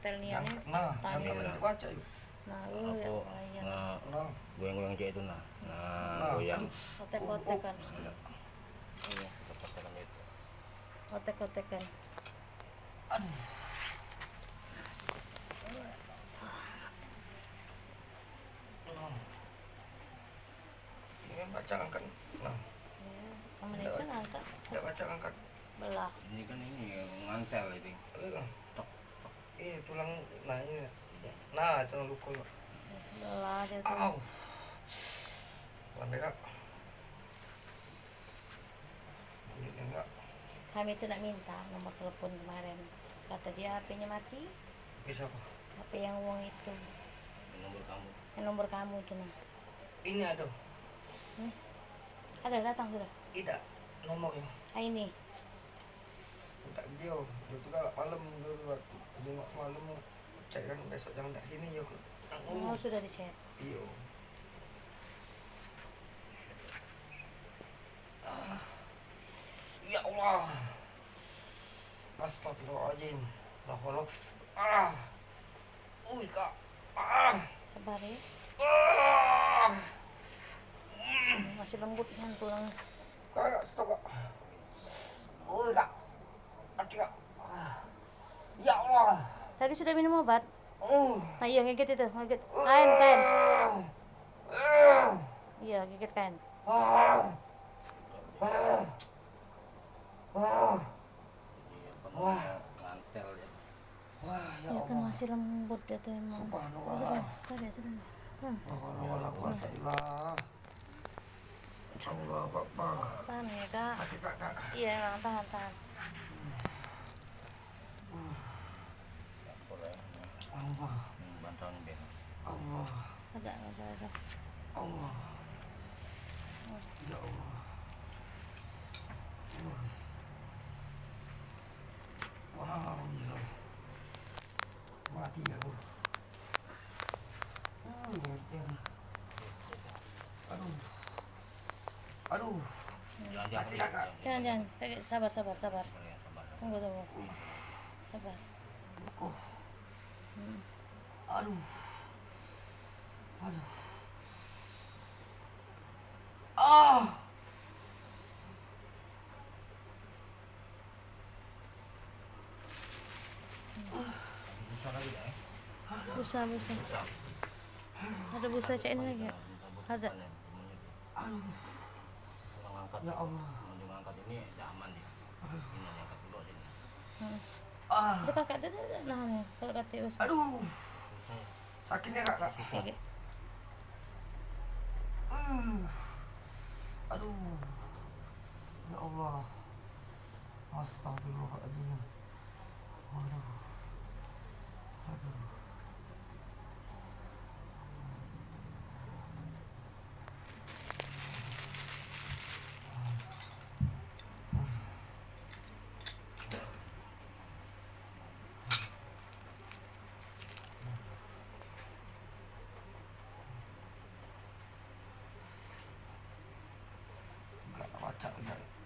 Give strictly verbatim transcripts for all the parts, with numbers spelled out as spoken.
Tel ni, nah, yang kena baca yuk. Nah, lu ya, nah, goyang-goyang cek itu, nah. Nah, goyang. Kotek-kotek kan. Iya, kotek-kotek kan itu. Kotek-kotek kan. Aduh. Nah. Ini kan baca angkat. Nah. Iya, kamu ini kan angkat. Tidak baca angkat. Belah. Ini kan ini ngantel ini. Iya. Tok, tok. Ini tulang, nah, ini. Nah, itu luka. Belah aja tuh. Au. Lambe, Kak. Ini enggak. Kami tuh nak minta nomor telepon kemarin. Kata dia H P-nya mati. H P siapa? H P yang uang itu. Yang nomor kamu. Yang nomor kamu tuh, nah. Ini ada. Hmm? Ada datang sudah? Tidak, nomornya. Ah, ini. Minta dia, dia tu galak malam dulu waktu. Dia malam, cek kan besok jangan kat sini, ya, aku nak ngomong. Oh, sudah di-chat. Iya. Ah. Ya Allah. Astagfirullahaladzim. La haula. Ah. Ui, Kak. Ah. Sabar ya. Ah. Masih lembut kan tulang. Kak, stop, Kak. Ui, Kak. Mati, Kak. Ah. Ya Allah. Tadi sudah minum obat? Hmm. Nah, iya, gigit itu, gigit. Kain, kain. Ah. Ah. Iya, gigit kain. Ah. Ah. Ah. Wah. Wah, ya Allah. Wah, ya kan Allah. Masih lembut dia tuh emang. Subhanallah. Sudah, sudah, sudah. Hmm. La haula wala quwwata illa billah. Allahu Akbar. Tahan ya, Kak. Sakit tak, Kak? Iya, emang tahan, tahan. Allah. Hmm, bantuan dia. Allah. Agak, agak, agak. Allah. Ya Allah. Wah, gila. Mati aku. Hmm, ya, ya. Aduh. Aduh. Jangan, jangan, sakit, Kak. Jangan, jangan. Sakit. Sabar, sabar, sabar. Tunggu, tunggu. Sabar. Oh. Hmm. Aduh. Aduh. Ah. Busa, busa. Ada busa cak ini lagi. Ada. Aduh. Ya Allah. Ini diangkat dulu sini. Hmm. Ah. Udah kakak tu dah nahan ni. Kalau kata busa. Aduh. Sakitnya, Kak, Kak. Sakit. Hmm. Aduh. Ya Allah. Astagfirullahaladzim. Aduh. Aduh.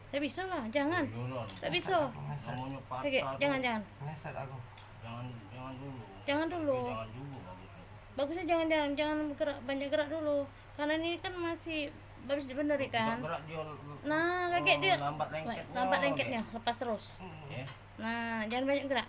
Tak bisa lah, jangan. Tak bisa. Sakit, jangan, jangan. Jangan, jangan dulu. Jangan dulu. Bagusnya jangan, jangan, jangan gerak, banyak gerak dulu. Karena ini kan masih baru dibeneri kan. Nah, lagi dia lambat lengketnya, lepas terus. Nah, jangan banyak gerak.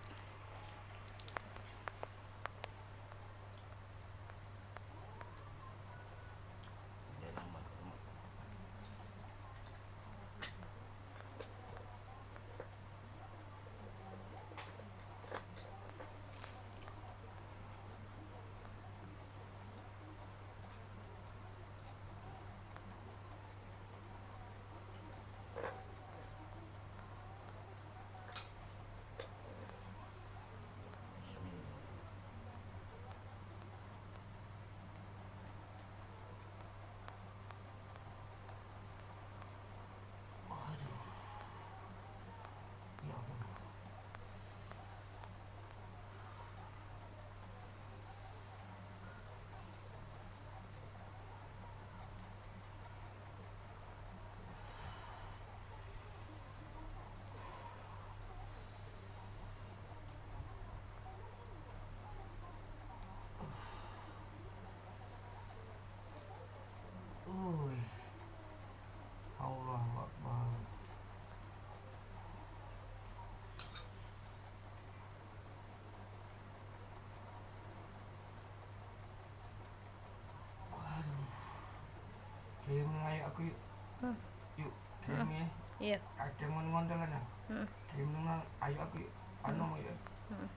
Hmm. Yuk, kirim ya. Iya. Kadang ngon-, ngontel kan ya? Hmm. Kirim nang ayo aku yuk. Anu yuk. Hmm.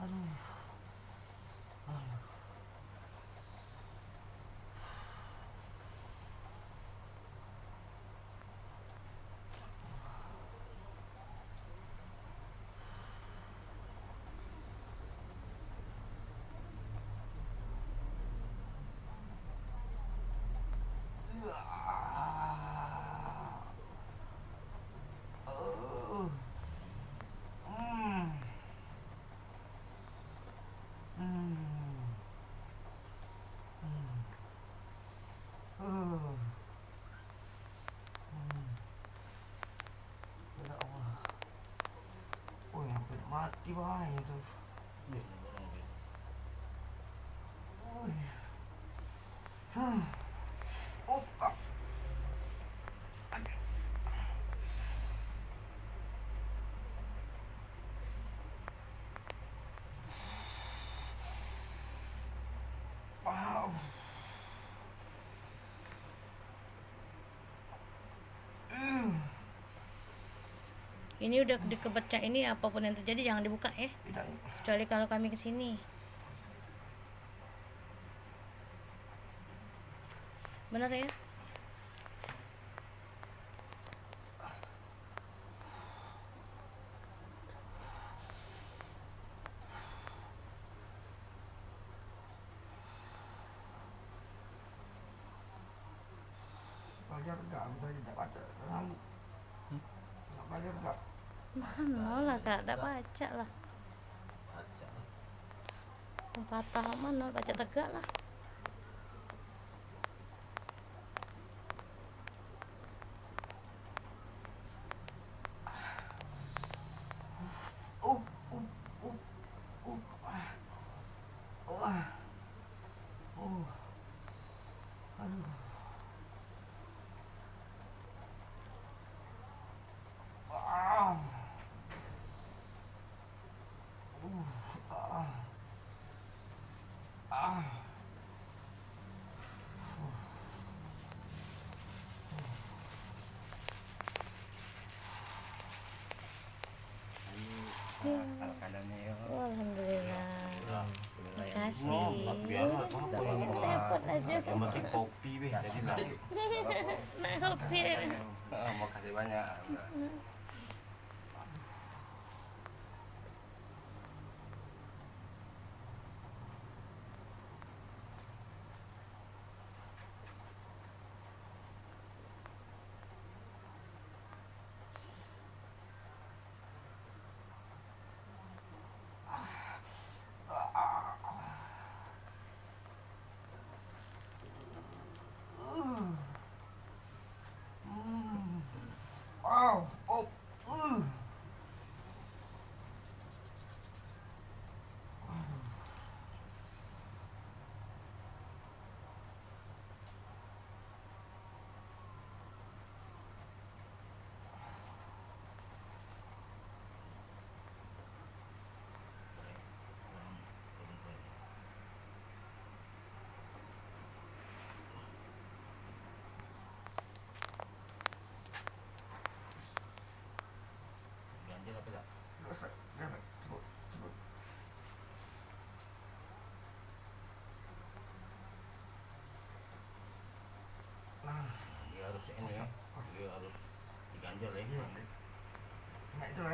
Aduh. Aduh. Ya Allah. Woi, hampir mati bae tu. Woi. Hmm. Opa. Aduh. Wow. Ini udah dikebecak ini, apapun yang terjadi jangan dibuka ya. Tidak. Kecuali kalau kami ke sini. Bener ya? Belajar gak, aku tadi tak baca, tak sanggup. Hmm? Nak belajar gak? Mano lah, Kak, dak pacak lah. Pacak lah. Patah mano, pacak tegak lah. Uh, uh, uh, uh, ah. Uh, ah. Uh. Aduh. Ah. Uh, ah. Ah. Anu, alhamdulillah. Makasih. Repot aja. Yang penting kopi be, jadi lah. Nak kopi. Ah, makasih banyak. Ganjil apa dak? Dak usah, dah, dah, cukup, cukup. Nah, dia harus ini ya. Pas, pas. Dia harus diganjel ya. Iya. Nah, itulah.